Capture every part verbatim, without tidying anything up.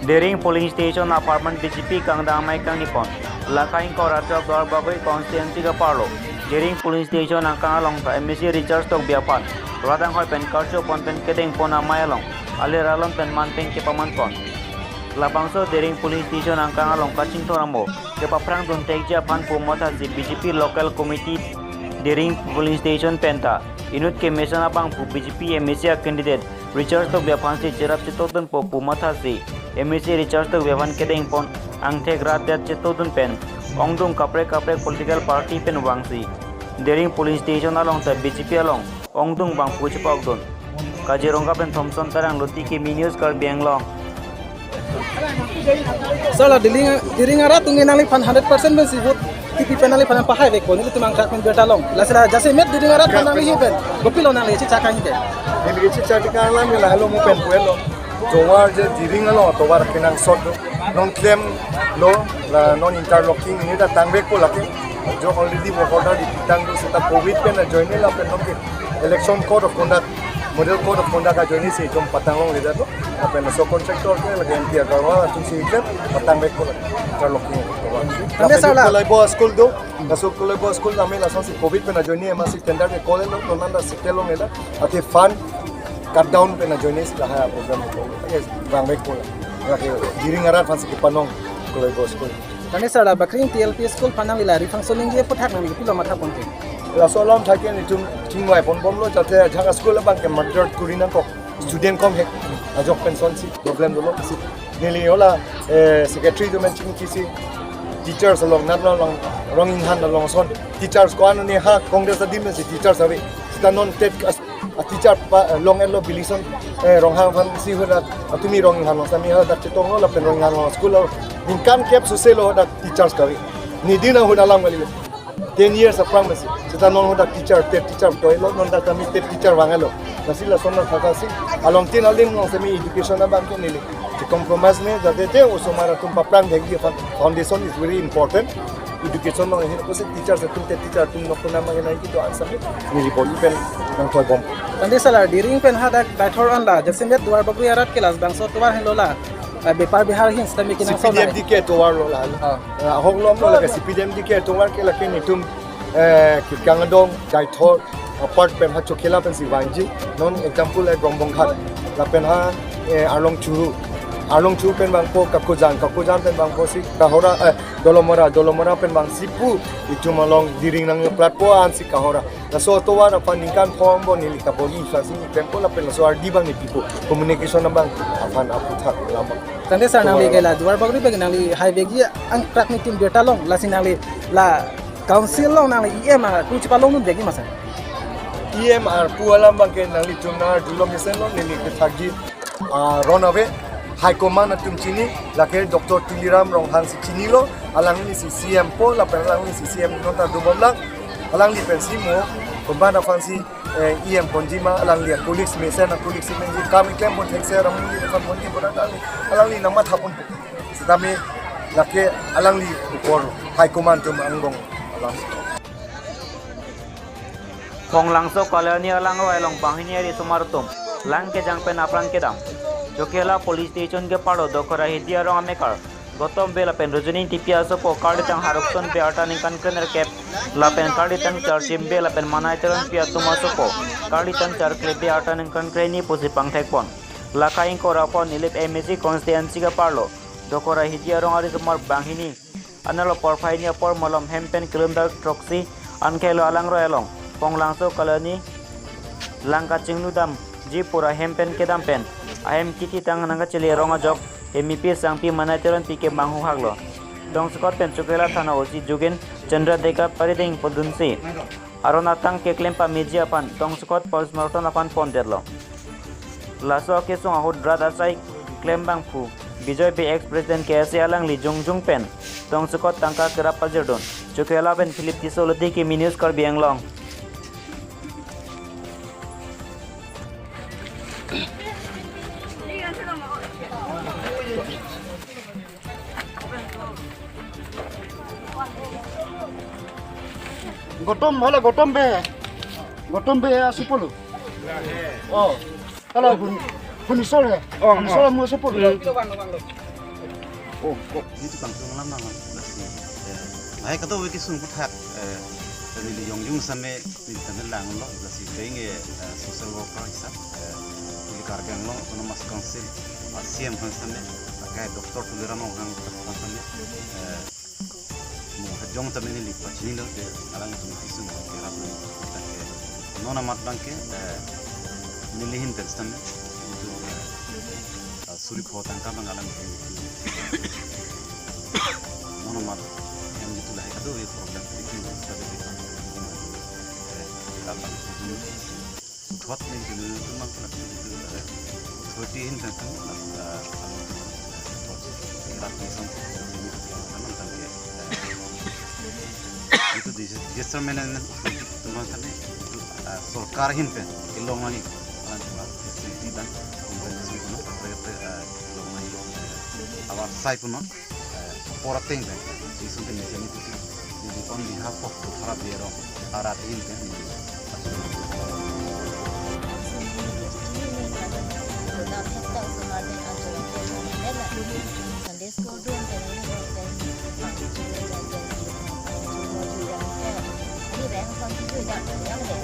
Diring polling station apartment B J P kangdang amei kangni pon. Laka ingkoi ra throk Duarbagori constituency kaparlo Diring polling station angkang along ta M A C Richard Tokbi aphan rat anghoi pen karcho pon pen kedeng pon amei along alir alon pen man pen kepaman pon. Labangso Diring polling station angkang along kachingthur amo kepaphrang dun thekji aphan pu mathasi B J P local committee Diring polling station pen ta inut kemesen abangphu B J P M A C a candidate Richard Tokbi aphansi cherap chetokdunpo pu mathasi M A C Richard Tokbi aphan kedeng pon angthek rat det chetokdun pen ongdung kaprek kaprek political party pen vangsi Diring polling station along ta B J P along ongdung bangphu chepokdun. Kaziranga pen Thomson Terang, Luti Kimi News, Karbi Anglong. Sala Diring, Diring arat atum ke nangliphan hundred percent pensi vote tipi pen nangliphan pahai vekpo, nelitum angkrak pen birta long. Lasi la jasemet Diring arat aphan nangli hi pen, kopilo nangli chichak kangke? Neli chichak kang alam ke lahelo mo pen puelo. Tovar je Diring along tovar kenangsot do. Non klemlo, la non interlocking neli ta tangvekpo lake. Jo already work order dipitang do, seta covid pen ajoine lapen non ke election code of conduct, model code of conduct ajoinesi jom patang longledet lo. Lapen laso contractor ke lake M P agarwal atumsi klem patangvekpo lake. Interlocking tovar. Tangte sala. Kolaibo school do, laso Kolaibo school name lasonsi covid pen ajoine masi tender ke call lo, non anta si telong eda. Ati fund cut down pen ajoinesi lahai program ko. Yes, bang back ko. Lake Diring arat aphansi kepanong Kolaibo school. Tangte sala Bakring T L P school aphan nangli la refunction ningje aphuthak nangli kopilo matha ponke? Laso alam thak ke nelitum chingvai ponbomlo, jate ajak school abang ke merger kuri nangkok. Student kom hek ajok pen sonsi problem dolo si. Neli hala, eh, secretary atum pen chingkisi teachers along, nat along, Ronghang along son teachers ko-an ne ha Congress adim si teachers ave. Seta non TET as-, a teacher pa, eh, long-etlo bili son, eh, Ronghang aphansi hadak, atumi Ronghang along sami hadak chetonglo lapen Ronghang along school lo ningkan kep suse lo hadak teachers kave. Neli dina huna lang kali. Ten years aphrang masi. Seta non hadak teacher, TET teacher toilo, non dak kami TET teacher vanglo. Lasi lason na thakasi. Along tin alim along semi education abang ke neli. Si compromise ne jate te osomar atum paphrang thekji aphan. Foundation is very important. Education along hin kosi teacher atum TET teacher atum nok kunam makin nai kito answer ne. Neli bol pen nangthoibom. Tangte sala Diring pen hadak Deithor anla, jasemet Duarbagori arat ke labangso tovar henlo la. Eh, bepar bihar hin seta me kenangsot C P D M D ke tovar lo la. Ah. Eh, ahok lom lo lake C P D M D ke tovar ke lake nelitum, eh, Kirkang Adong, Deithor, apart pen ha Chokhela pensi vangji. Non example, eh, Grongbong Ghat. Lapen ha, eh, Arlong Churu. Arlong Churu pen vangpo Kakujan, Kakujan pen vangpo si Kahora, eh, Dolamara, Dolamara pen vangsi pu itum along Diring nangplatpo ansi Kahora. Laso tovar aphan ningkan phong bon neli kabor-i aphansi neli klempo lapen laso ardi abang neli pipo. Communication abang aphan aphuthak lama. Tangte sala nangli ke la Duarbagori bagi nangli hai bagi angkrak nelitum birta long, lasi nangli la council along nangli E M arpu chepalongdun bagi masa. E M arpu alam abang ke nanglitum nangdunlo mesen lo, neli kethakji, ah, ron ave, high command atum chini, lake Doctor Tuliram Ronghang si chinilo, alanglisi C M po, lapen alanglisi C M non ta dobom lang, alangli pensi mo, command aphansi, eh, E M ponji ma, alangli a colleagues mesen a colleagues si penji, kam keklem pon thekser, alangli aphan ponji pon alangli, alangli nangmatha pon. Setame lake alangli upor high command atum angbong alam. Phonglangso Colony alangroi along banghini ari osomar atum lang kejang pen apran kedam. Chokhela Police Station keparlo Dokhora Hidi arong amekar Gotom Bey lapen Rujuni Ingtipi asopo karlitang Harukson Bey arta ningkan krenerkep lapen karlitang Charchim Bey lapen Manai Teronpi atum asopo karlitang Charkle Bey arta ningkan krehini pusi pangthekpon. Laka ingkoi ra pon Nilip M A C constituency keparlo Dokhora Hidi arong ari osomar banghini anarlo porphai hini apor malom hem pen kilometer throksi ankhelo alangroi along Phonglangso Colony lang kachingnudamji pura hem pen kedam pen ahem kithitang nangkachele arong ajok Hemipi Sangpi Manai Teronpi ke manghu haklo. Tongsekot pen Chokhela Thana O C Jugen Chandra Deka parideng pondunsi aron atang keklem pameji aphan tongsekot postmortem aphan pondetlo. Laso akesung ahut rat asai klembangphu Bijoy Bey, ex president K S A, alangli jongjung pen tongsekot tangka kerap pajirdun. Chokhela pen Philip Tisso, Luti Kimi News, Karbi Anglong. Gotom, hala Gotom Bey. Gotom Bey asopo lo. Oh. Hala Hun-, Hunisor he. Oh, Hunisor oh. Amu asopo lo. Hmm. Oh, kok. Nelitum kangtung alam nang, lasi, eh, lahai kadokave kesung aphuthak, eh, neli jongjung same, neli tame langlo, lasi peng, eh, eh, social worker hisap, eh, neli Karbi Anglong Autonomous Council, ah, C E M aphan same, akai Doctor Tuliram Ronghang aphan same, eh, mo hajong tame neli pachinilo, te alangtum kesung kerap neli, tangke non amat abangke, eh, neli ahin pen same, itum, eh, ah, suri pho tangka abang alam ke itu. Mono mat yang itu lahai kadokave problem itu kita dari itu. Eh, kita bang itu. Thot ni itu itu mang pula itu, eh, authority ahin tentang, eh, alam itu, eh, thot. Kita bisa, eh, itu disaster management authority atum aphan same itu, eh, sorkar ahin pen kelong nangji alam itu facility dan compensation kono, eh, kelong nangji, eh, awar sai punon, eh, apor ateng pen, isi sungke mission itu, jadi on behalf of Tuthara Bey Rong, arat ahin pen, Sunday school dun pen, ni bang son si jui dam, yang deh.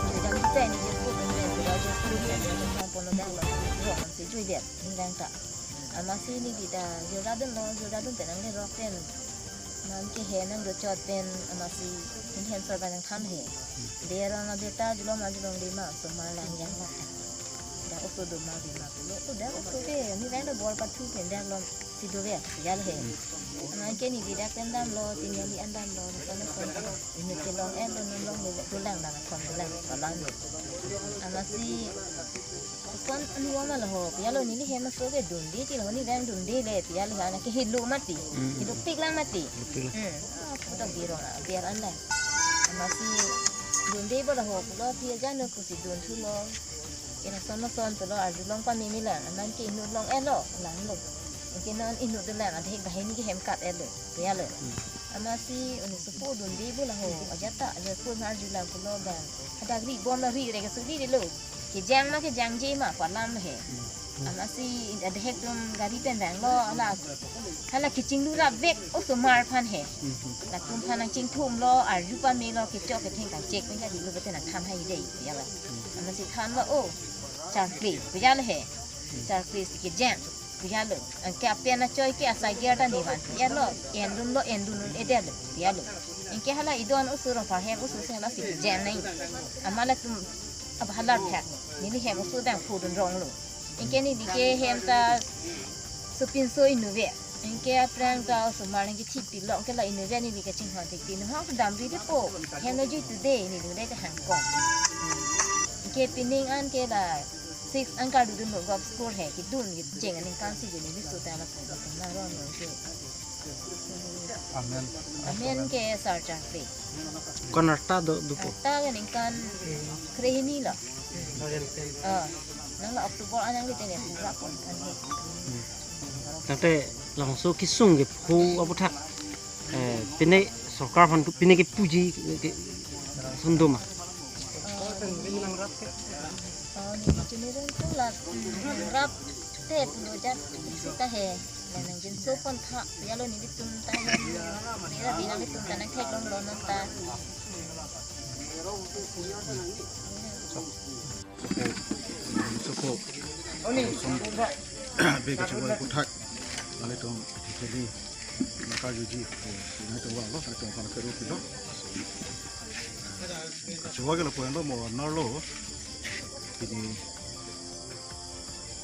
Jui dam si pen, ni je school dun pen, jui dam si pen, jui dam si jui dam, ni bang ta. Amatsi neli ta jirda dunlo, jirda dun pen nanglerok pen. Nang ke he nang dochot pen amatsi neli hem sorkar nangthan he. Bey Rong abeta arjulom arjulongle ma, osomar lang jang lata. Dak oso do ma, be ma pulo. Dak oso ke, ni rang do bor pathu pen dak lom si dove, jal he. Nang ke neli dak pen damlo, tin jali an damlo, lason lason. Inut ke long-etlo, non longle, dolang dam, thom dolang, palan. Amatsi Koson anu ama laho, piyalo neli hem aso ke dunde ti laho, ni vang dunde le, piyalo ha, na ke helo mati, Hmm. helo pik lang mati. Helo pik lang. Hmm. Ah, putok Bey Rong, ah, Bey Rong an lang. Amatsi dunde bo laho, pulo pi aja no pusi dun thulo. Kena son son pulo, arjulong pameme lang, aman ke inut long-etlo, langlo. Ke non inut dolang, adhek bahini ke hem kat-etlo, piyalo. Hmm. Amatsi uni supo dunde bo laho, ajat ta, ajat pun arjulang pulo bang. Hadak ri bom lo, ri re ke suri delo. Kejang ma kejangje ma pu alam he. Hmm. Amatsi adhek atum gari pen vanglo, hala, hala kechinglu rapvek osomar aphan he. Hmm. Latum aphan nangchingthumlo, arju pamelo, kechok ketheng kachek pen kadilo bete nangthan hai dei, piyalo. Hmm. Amatsi thanlo, oh, charkli, piyalo he. Hmm. Charkli si kejang, piyalo. Anke apen achoi ke asai gear ta nevan, piyalo. Endunlo, endun un-edetlo, piyalo. Anke hala idon oso Rongphar hem oso si hala si kejang nai. Amat latum abhalar thak. Neli hem oso dang pudun ronglo. Anke neli ke hem ta sopinso inutvet. Anke aphrang ta osomar nangkethipilong, anke la inutvet neli kachinghon thekti. Nahok damri depo. Hem lo jui today, neli le ta hangkong. Anke pining an ke la six an kardodunlo, govt school he, kedun kecheng aningkan si juni bisu ta la pun pun na rong rong ke. Amen. Amen ke sar chakri. Kon arta do, dopo? Arta ke aningkan krehini lo. Ah, nang la October an nangli tene pura pon kan he. Hmm. Tangte labangso kesung kepho aphuthak, eh, pine sorkar aphan pine kepuji ke, ke, son do ma? Oh, neli chini ring ko la, hmm, nangrapte pulo jat sita he. La nangjinso pon tha, piyalo nelitum ta he. Neli la binang nelitum ta nangtheklonglo non ta. Sopo, sopo. Bey kachewa aphuthak, nelitum theli nangkarjuji, nelitum vanglo, nelitum aphan kero pilo. Kachewa ke lapu-an lo, mo anerlo, pini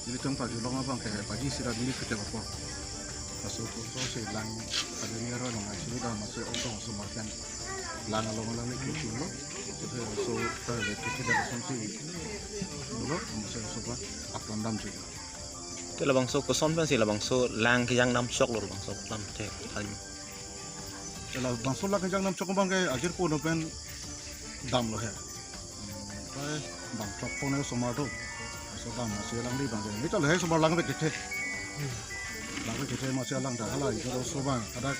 nelitum karjulong abang ke paji sira neli kete apor. Laso apor si lang, kali ni aro nang suri dam, amatsi osomar pen lang along lang ni kuchung lo. So, eh, kete da son si dolo, amatsi osomar apran dam si. Te labangso koson pensi labangso lang kejang dam choklo, labangso lam te than. Te labangso lang kejang dam chok abang ke ajir kono pen damlo he. Hmm, tai bang chok pon osomar do. So dam amatsi langri abang ke. Ni chole he osomar langvek kethe. Langvek kethe amatsi lang ta hala ijo osomar ada,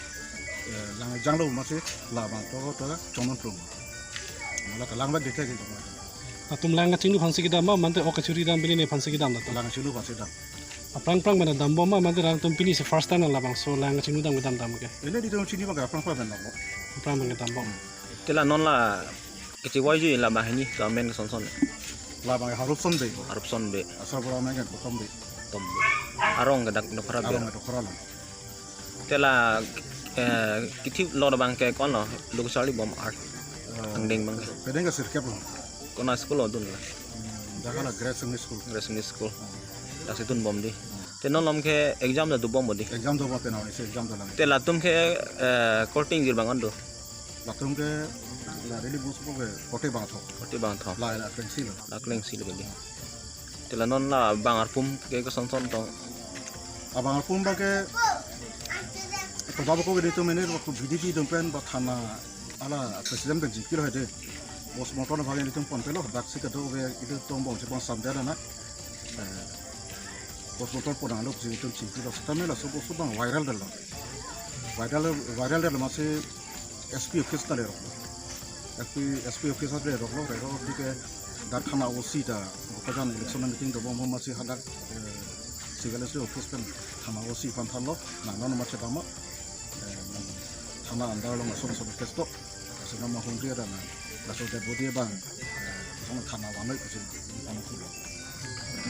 eh, lang janglo amatsi labang to to chongnonplong. Hala kalangvek kethe ke. Latum lang kachinglu aphansi kedam ma, mate ok kachuri dam pini ne aphansi kedam latum? Lang kachinglu aphansi dam. Aphrang aphrang pen dambom ma, mate rang tum pini si first time labangso lang chinglu dam kedam dam ke? Ili di tum chini bang aphrang aphrang pen dambom. Aphrang pen dambom. Te la non la kiti wai ji labang hini, to amen kosonson? Labang Harupson Bey. Harupson Bey. Asar pura amen ke Tokom Bey. Tokom Bey. Arong ke dak Dokhra Bey. Arong ke Dokhra lang. Te la, eh, kiti lo labang ke ko-an lo, lo charlibom art? Eh, angdeng abang ke? Pedeng ke sirkep lo. Konat school lo dun la? Hmm, dak la Grace English School. Grace English School. Hmm. Dak si dunbom dei. Hmm. Te non malom ke exam ta dobom dei? Exam dobom, penang isi exam dolang. Te latum ke, eh, korte ingjir bang ko-an do? Latum ke la daily bus ko ke forty bangtho. Forty bangtho. La la klengsi lo. La klengsi lo dei. Te la non la bang arpum ke kosonson tong? Abang arpum abang ke, to babo ko ke di tum mene waktu B D P tum pen ba thana ala president pen jikir hai dei. Postmortem abang ke di tum pon pelo, dak si kedo ke di tum bong si bong samdia na. Eh, postmortem pon alok si tum jikir lo. Setame laso bos abang viral detlo. Viral, viral detlo amatsi S P office ta lerok lo. S P, S P office ta lerok lo, lerok lo ke dak thana O C ta, Bokajan election meeting dobom amatsi hadak, eh, C L S office pen thana O C aphan thanlo, nang non amatsi dam, eh, thana under along ason ason case to, ason nama hundri ada na, laso dead body abang, eh, ason thana vanoi kusin, ano kulo.